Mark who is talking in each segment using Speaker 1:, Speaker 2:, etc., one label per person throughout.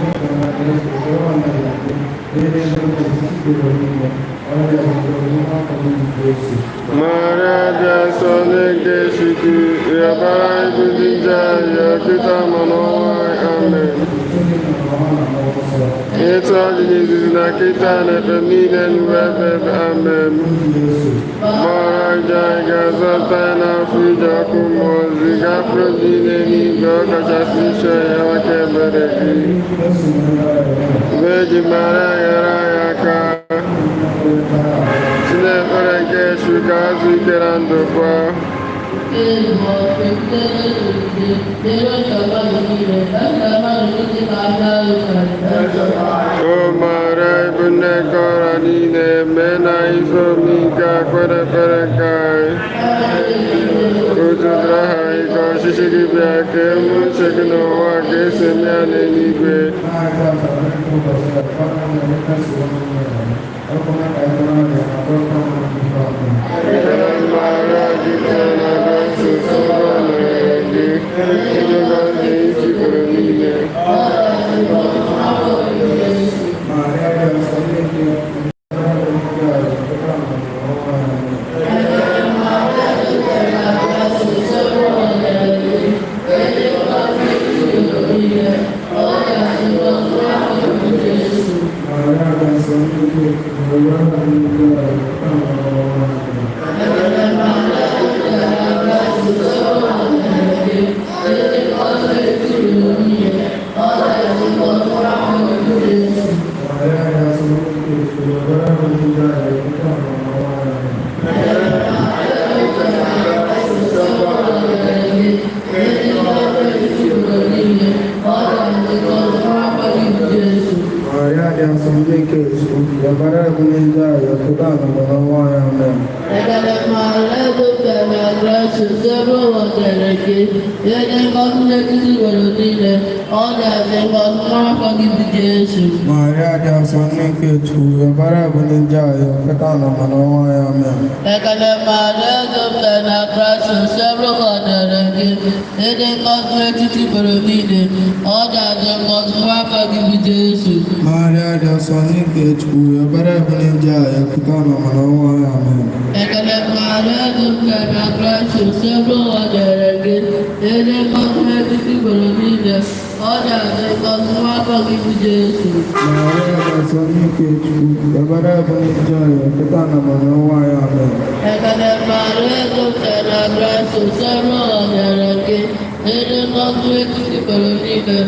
Speaker 1: Amen. Maria dị asọ nne nke Chukwu, rịọbara anyị bụ ndị njọ arịrịọ kịta ma n'ọnwa anyị. Amen. Etu ọ dị n'izizi na kịta na ebe niile n'ụwa ebe ebe. Amen. Gbara aja anyị ga-azọta ya n'afọ ije ọkụ mmụọ ziga mkpụrụ niile n'igwe ọkachasị ịchọ ya maka ebere gị. Virgin Maria, nyere anyị aka. Si n'ekpere nke Chukwu ka azụ ike na ndokwa.
Speaker 2: Ịbụ ekpere okwukwe dịrị ka mmadụ niile, ka mmadụ niile na-abịa ụka.
Speaker 1: O Maria, ịbụ nne nke ọra niile, mee na ife omimi nke a kwere ekpere nke anyị. Ka udo dịrị aha anyị, ka ọchịchị gị bịa, ka e mee uche gị n'ụwa ka esi eme ya n'eluigwe. Ekele Maria, jupụtara na grace, Osebụrụwa nọnyere gị, ịdị ngọzi n'etiti ikporo niile.
Speaker 3: Maria dị asọ nne nke Chukwu, yọbara anyị bụ ndị njọ arịrịọ kịta na mgbe ọnwụ anyị. Amen.
Speaker 2: Ekele Maria jupụtara na grace, Osebụrụwa dịrị gị, ịdị ngọzi n'etiti ikporo niile, ọ dị ngọzi nwa afọ gị bụ Jesu.
Speaker 3: Maria dị asọ nne nke Chukwu, yọbara anyị bụ ndị njọ arịrịọ kịta na mgbe ọnwụ anyị. Amen.
Speaker 2: Ekele Maria jupụtara na grace, Osebụrụwa dịrị gị, ịdị ngọzi n'etiti ikporo niile, ọ dị ngọzi nwa afọ gị bụ Jesu.
Speaker 3: Maria dị asọ nne nke Chukwu, yọbara anyị bụ ndị njọ arịrịọ kịta na mgbe ọnwụ anyị. Amen.
Speaker 2: Ekele Maria jupụtara na grace, Osebụrụwa dịrị gị, ịdị ngọzi n'etiti ikporo niile, ọ dị ngọzi nwa afọ gị bụ Jesu.
Speaker 3: Maria dị asọ nne nke Chukwu, yọbara anyị bụ ndị njọ arịrịọ kịta na mgbe ọnwụ anyị. Amen.
Speaker 2: Ekele Maria jupụtara na grace, Osebụrụwa dịrị gị, ịdị ngọzi n'etiti ikporo niile,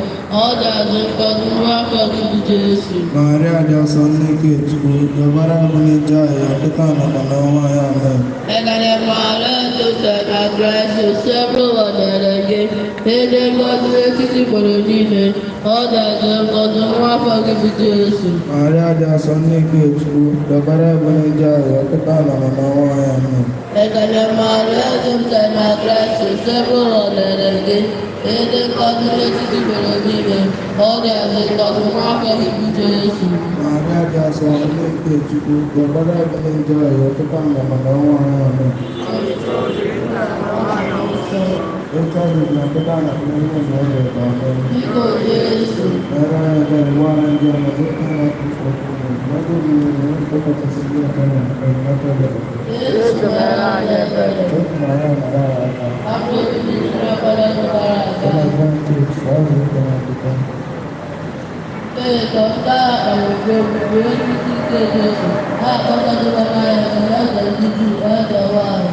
Speaker 2: ọ dị ngọzi nwa afọ gị bụ Jesu.
Speaker 3: Maria dị asọ nne nke Chukwu, yọbara anyị bụ ndị njọ arịrịọ kịta na mgbe ọnwụ anyị. Amen.
Speaker 2: Ekele Maria jupụtara na grace, Osebụrụwa dịrị gị, ịdị ngọzi n'etiti ikporo niile, ọ dị ngọzi nwa afọ gị bụ Jesu.
Speaker 3: Maria dị asọ nne nke Chukwu, yọbara anyị bụ ndị njọ arịrịọ kịta na mgbe ọnwụ anyị. Amen.
Speaker 2: Ekele Maria jupụtara na grace, Osebụrụwa dịrị gị, ịdị ngọzi n'etiti ikporo niile, ọ dị ngọzi nwa afọ gị bụ Jesu.
Speaker 3: Maria dị asọ nne nke Chukwu, yọbara anyị bụ ndị njọ arịrịọ kịta na mgbe ọnwụ anyị. Amen. Etu ọ dị na kịta na mgbe niile na oge ebe. Amen.
Speaker 2: Biko Jesu,
Speaker 3: Mere anyị ebere, gbaghara njọ ma zọpụta anyị n'aka ọkụ mmụọ. Mmadụ niile na ọkachasị ndị ọbụla enyemaka bịara.
Speaker 2: Jesu mere anyị ebere.
Speaker 3: Otu Maria nara anyị aka.
Speaker 2: Afọ obibi juru ebere gara aga.
Speaker 3: Ụlọ nke Chukwu, ọ bụ ike na ndokwa.
Speaker 2: Ee, ka ndị agha kpara ogbu wee rute ike Jesu, ha akpọkọtara n'anya na eze ndị Juu, eze nwanyị.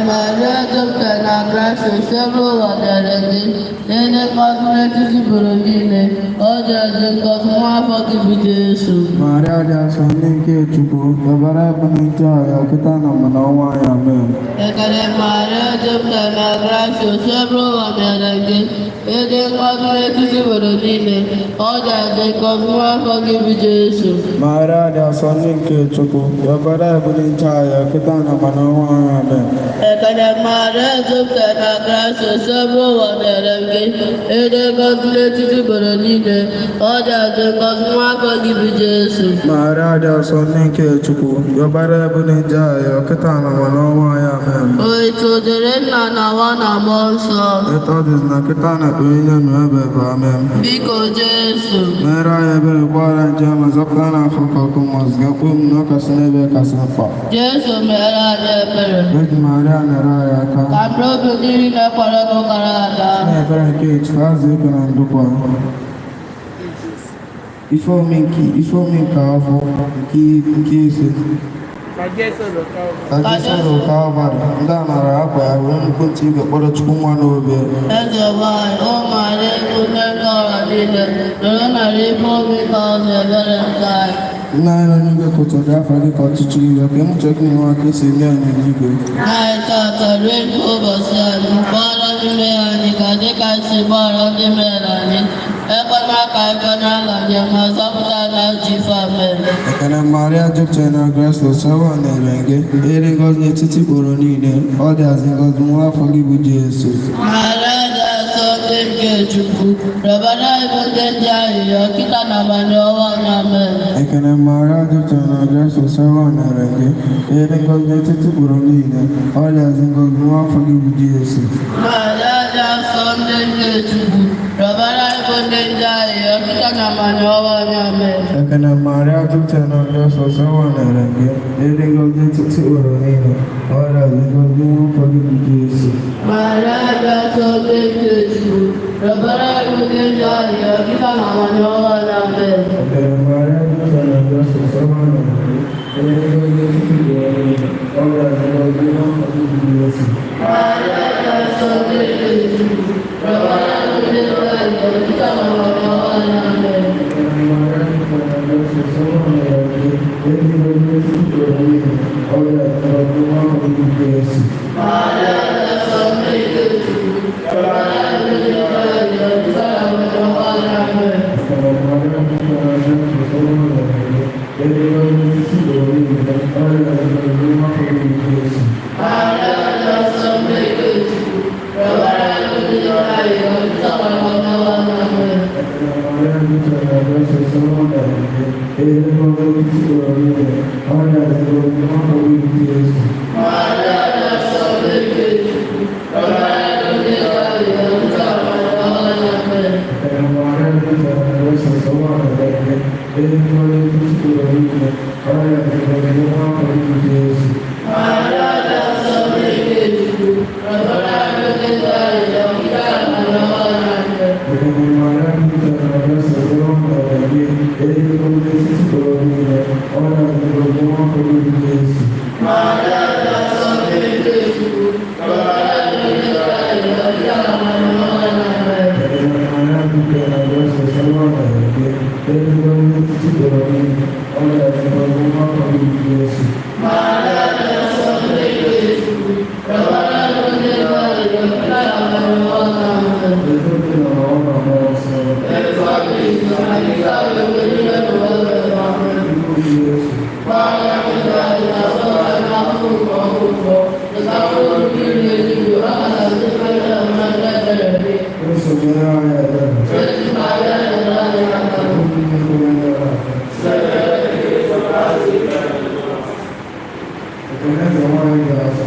Speaker 2: Maria jupụtara na grasia, Osebụrụwa nyere gị. Ịdị ngọzi n'etiti mmadụ niile, ọ dị ezi ngọzi nwa afọ gị bụ Jesu.
Speaker 3: Maria dị asọ nne nke Chukwu, yọbara bụ ndị ọya kịta na mana ọnwa anyị, amen.
Speaker 2: Ekele Maria jupụtara na grasia, Osebụrụwa nyere gị. Ịdị ngọzi n'etiti mmadụ niile, ọ dị ezi ngọzi nwa afọ gị bụ Jesu.
Speaker 3: Maria dị asọ nne nke Chukwu, yọbara bụ ndị ọya kịta na mana ọnwa anyị, amen.
Speaker 2: Ekele Maria jupụtara na grasia, Osebụrụwa nyere gị. Ịdị ngọzi n'etiti mmadụ niile, ọ dị ezi ngọzi nwa afọ gị bụ Jesu.
Speaker 3: Maria dị asọ nne nke Chukwu, yọbara bụ ndị ọya kịta na mana ọnwa anyị, amen.
Speaker 2: Otuto dịrị Nna na Nwa na Mmụọ Nsọ.
Speaker 3: Etu ọ dịzị na kịta na onye nụ ebe ebe, amen.
Speaker 2: Biko Jesu,
Speaker 3: Mere anyị ebere, gbaghara njọ ma zọpụta n'afọ ka ọkụ ma zigakwa m na ọ kasị n'ebe kasị mkpa.
Speaker 2: Jesu mere anyị ebere.
Speaker 3: Virgin Maria nere anyị aka.
Speaker 2: Ka mkpụrụ obi gị niile kwere gị gara aga.
Speaker 3: Na ebere nke Chukwu azụ ike na ndokwa. Ife ome nke ife ome nke afọ nke ise. Ka Jesu rụrụ Kalvarị, ndị a nara akwa ya were nnukwu ntị igwe kpọrọ Chukwu nwa n'obe.
Speaker 2: Eze nwanyị, ụmụ anyị bụ nne nke ọra niile, nọrọ narị ife obi ka ọ na-ebere nke anyị.
Speaker 3: Nna anyị nọ n'igwe, kụtụrụ afọ gị ka ọchịchị gị bịa, ka emuche gị n'ụwa ka esi eme ya n'eluigwe.
Speaker 2: Anyị tata ruo nke ụbọchị anyị, gbaghara ndị mmehie anyị ka dịka anyị si gbaghara ndị mmehie anyị. Ekwela ka anyị kwenye ala gị, ma zọpụta anyị n'ajọ ife. Amen.
Speaker 3: Ekele Maria jupụtara na grace, Osebụrụwa na-ere gị, ịdị ngọzi n'etiti ikporo niile, ọ dị azị ngọzi nwa afọ gị bụ Jesu.
Speaker 2: Maria dị asọ ndị nke Chukwu, rịọbara anyị bụ ndị ndị arịrịọ kịta na abalị ọnwa anyị. Amen.
Speaker 3: Ekele Maria jupụtara na grace, Osebụrụwa na-ere gị, ịdị ngọzi n'etiti ikporo niile, ọ dị azị ngọzi nwa afọ gị bụ Jesu.
Speaker 2: Maria dị asọ ndị nke Chukwu, rịọbara anyị bụ ndị ndị arịrịọ kịta na abalị ọnwa anyị. Amen.
Speaker 3: Ekele Maria jupụtara na grace, Osebụrụwa na-ere gị, ịdị ngọzi n'etiti ikporo niile, ọ dị azị ngọzi nwa afọ gị bụ Jesu.
Speaker 2: Maria dị asọ ndị nke Chukwu, rịọbara anyị bụ ndị ndị arịrịọ kịta na abalị ọnwa anyị. Amen.
Speaker 3: Ekele Maria jupụtara na grace, Osebụrụwa na-ere gị, ịdị ngọzi n'etiti ikporo niile, ọ dị azị ngọzi nwa afọ gị bụ Jesu.
Speaker 2: Maria dị asọ ndị nke Chukwu, rịọbara anyị bụ ndị ndị arịrịọ kịta na abalị ọnwa anyị. Amen.
Speaker 3: Ekele Maria jupụtara na grace, Osebụrụwa na-ere gị, ịdị ngọzi n'etiti ikporo niile, ọ dị azị ngọzi nwa afọ gị bụ Jesu.
Speaker 2: Maria dị asọ ndị nke Chukwu, rịọbara anyị bụ ndị ndị arịrịọ kịta na abalị ọnwa anyị. Amen.
Speaker 3: Ekele Maria jupụtara na grace, Osebụrụwa na-ere gị, ịdị ngọzi n'etiti ikporo niile, ọ dị azị ngọzi nwa afọ gị bụ Jesu.
Speaker 2: Maria dị asọ ndị nke Chukwu, rịọbara anyị bụ ndị ndị arịrịọ kịta na abalị ọnwa anyị. Amen.
Speaker 3: Ekele Maria jupụtara na grace, Osebụrụwa na-ere gị, ịdị ngọzi n'etiti ikporo niile, ọ dị azị ngọzi nwa afọ gị bụ Jesu.
Speaker 2: Maria dị asọ ndị nke Chukwu, rịọbara anyị bụ ndị ndị arịrịọ kịta na abalị ọnwa anyị. Amen.
Speaker 3: Ekele Maria jupụtara na grace, Osebụrụwa na-ere gị, ịdị ngọzi n'etiti ikporo niile, ọ dị azị ngọzi nwa afọ gị bụ Jesu.
Speaker 2: Maria dị asọ ndị nke Chukwu, rịọbara anyị bụ ndị ndị arịrịọ kịta na abalị ọnwa anyị. Amen.
Speaker 3: Ekele Maria jupụtara na grace, Osebụrụwa na-ere gị, ịdị ngọzi n'etiti ikporo niile, ọ dị azị ngọzi nwa afọ gị bụ Jesu.
Speaker 2: Maria dị asọ ndị nke Chukwu, rịọbara anyị bụ ndị ndị arịrịọ kịta na abalị ọnwa anyị. Amen.
Speaker 3: Ekele Maria jupụtara na grace, Osebụrụwa na-ere gị, ịdị ngọzi n'etiti ikporo niile, ọ dị azị ngọzi nwa afọ gị bụ Jesu.
Speaker 2: Maria dị asọ ndị nke Chukwu, rịọbara anyị bụ ndị ndị arịrịọ kịta na abalị ọnwa anyị. Amen.
Speaker 3: Etu dị na ọ na mmụọ nsọ.
Speaker 2: Etu ọ dị na kịta na mgbe niile n'ụwa niile. Amen.
Speaker 3: Ibu Jesu.
Speaker 2: Maria dị asọ n'afọ nke ọgwụgwọ, dịka mkpụrụ mmiri eluigwe, ọ kachasị ndị kwere na ndị ebere gị.
Speaker 3: Jesu mere anyị ebere.
Speaker 2: Ezi Maria nyere anyị aka.
Speaker 3: Ndị na-ekwere nyere aka. Ekele eze nwanyị dị asọ.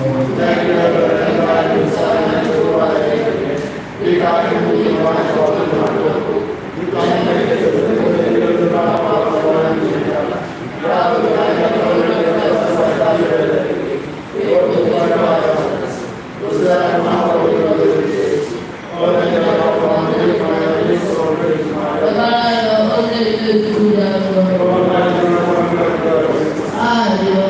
Speaker 2: Rịọbara ya onye nke Chukwu dị asọ. Arịọ.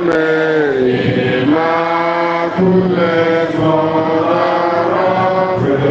Speaker 1: Mary, Immaculate Mother of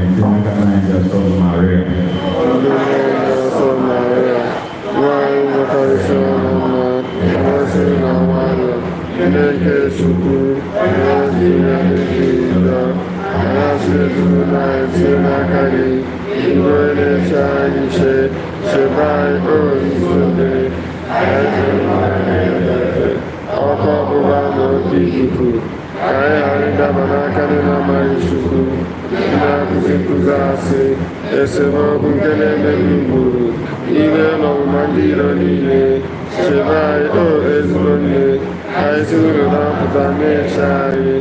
Speaker 4: Site n'aka nna anyị dị asọ bụ Maria.
Speaker 1: Ndị nsọ Maria, nwanyị nwekarịsịrị na mma, ngọzi na nwayọ, nne nke Chukwu, ngọzi ya ebighị njọ, anyasị ezinụlọ anyị tie n'aka gị, igwe na-eche anyị nche, chebe anyị o nzube, anyị jụrụ anyị efe, ọkụ ọgbụgba na oke ikuku, ka anyị ghara ịdaba n'aka ndị na-amaghị Chukwu, ndị na-akụzi nkụzi asị, esemokwu nke na-emebi mgburu, ire na ọnwụma ndị iro niile, chebe anyị o ezigbo nne, anyị si n'ụlọ na-apụta na-eche anyị,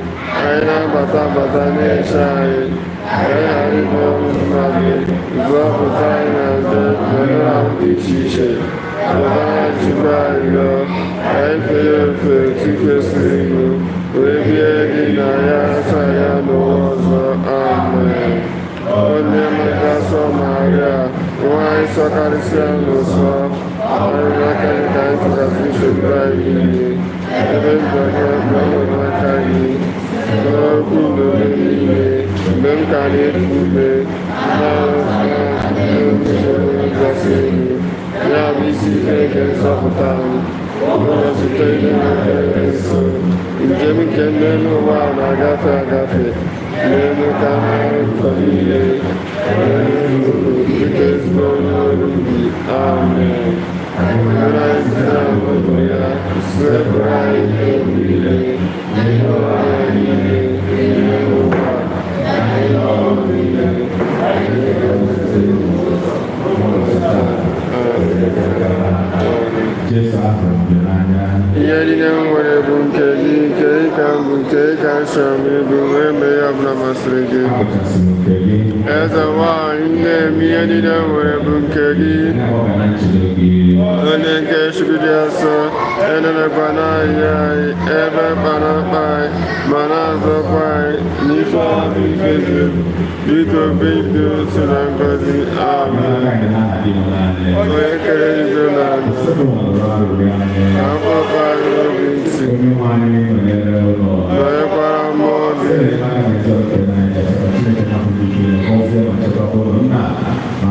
Speaker 1: anyị na-abata abata na-eche anyị, ka anyị ghara ịbụ ọnwụ mmadụ, zọpụta anyị na njọ na mmerụ ahụ dị iche iche, rịọba anyị Chukwu arịrịọ, ka anyị fee ya ofe otu kwesịrị ịbụ, wee bie gị na ya asa ya n'ụwa ọzọ. Amen. Onye mmeta nsọ Maria, nwanyị sọkarịsịa n'ụsọ, ọrụ n'aka gị ka anyị tụkwasịrị nsogbu anyị niile, ebe ndụ gị mgbe n'aka gị, n'okwu n'oge niile, mgbe m ka na-eku ume, na ngosi elu, ya bụ isi ife nke nzọpụta m, ụbọchị ihe na-eke nso, njem nke n'elu ụwa na-agafe agafe, n'elu ka ụzọ niile, dịka ezigbo onye ọrụ ubi. Amen. Onye anyị site n'obodo ya, sepụrụ anyị ihe niile, n'ihe ụwa anyị niile, n'ime ụwa, na ihe ọrụ niile, anyị ga-ezute
Speaker 4: Ụbọchị taa,
Speaker 1: Amen.
Speaker 4: Jesu, ahụrụ m gị n'anya.
Speaker 1: Ihe niile m nwere bụ nke gị, nke ị ka m bụ, nke ị ka m chọrọ m ịbụ, wee mee ihe ọbụla masịrị gị.
Speaker 4: Abụchasị m nke gị.
Speaker 1: Eze nwanyị, nne m, ihe niile m nwere bụ nke gị.
Speaker 4: Anyị agbaba na nchedo gị.
Speaker 1: Onye nke Chukwu dị asọ, enenekwa n'ahịa anyị, ebe mkpa na mkpa anyị, ma na-azọkwa anyị n'ife ọbụ ife dị egwu. Biko bido otu na ngọzi. Amen.
Speaker 4: N'aka gị n'aha dị n'anya.
Speaker 1: Onye kere igwe na ala,
Speaker 4: Sọdọm arụrụ anyị.
Speaker 1: ka mkpọkọ anyị n'obi ntị,
Speaker 4: Onye nwe anyị nọnyere ụlọ.
Speaker 1: nọnyekwara mmụọ gị.
Speaker 4: Chineke na-apụghị ike gọzie ma chekwaba ụlọ nna na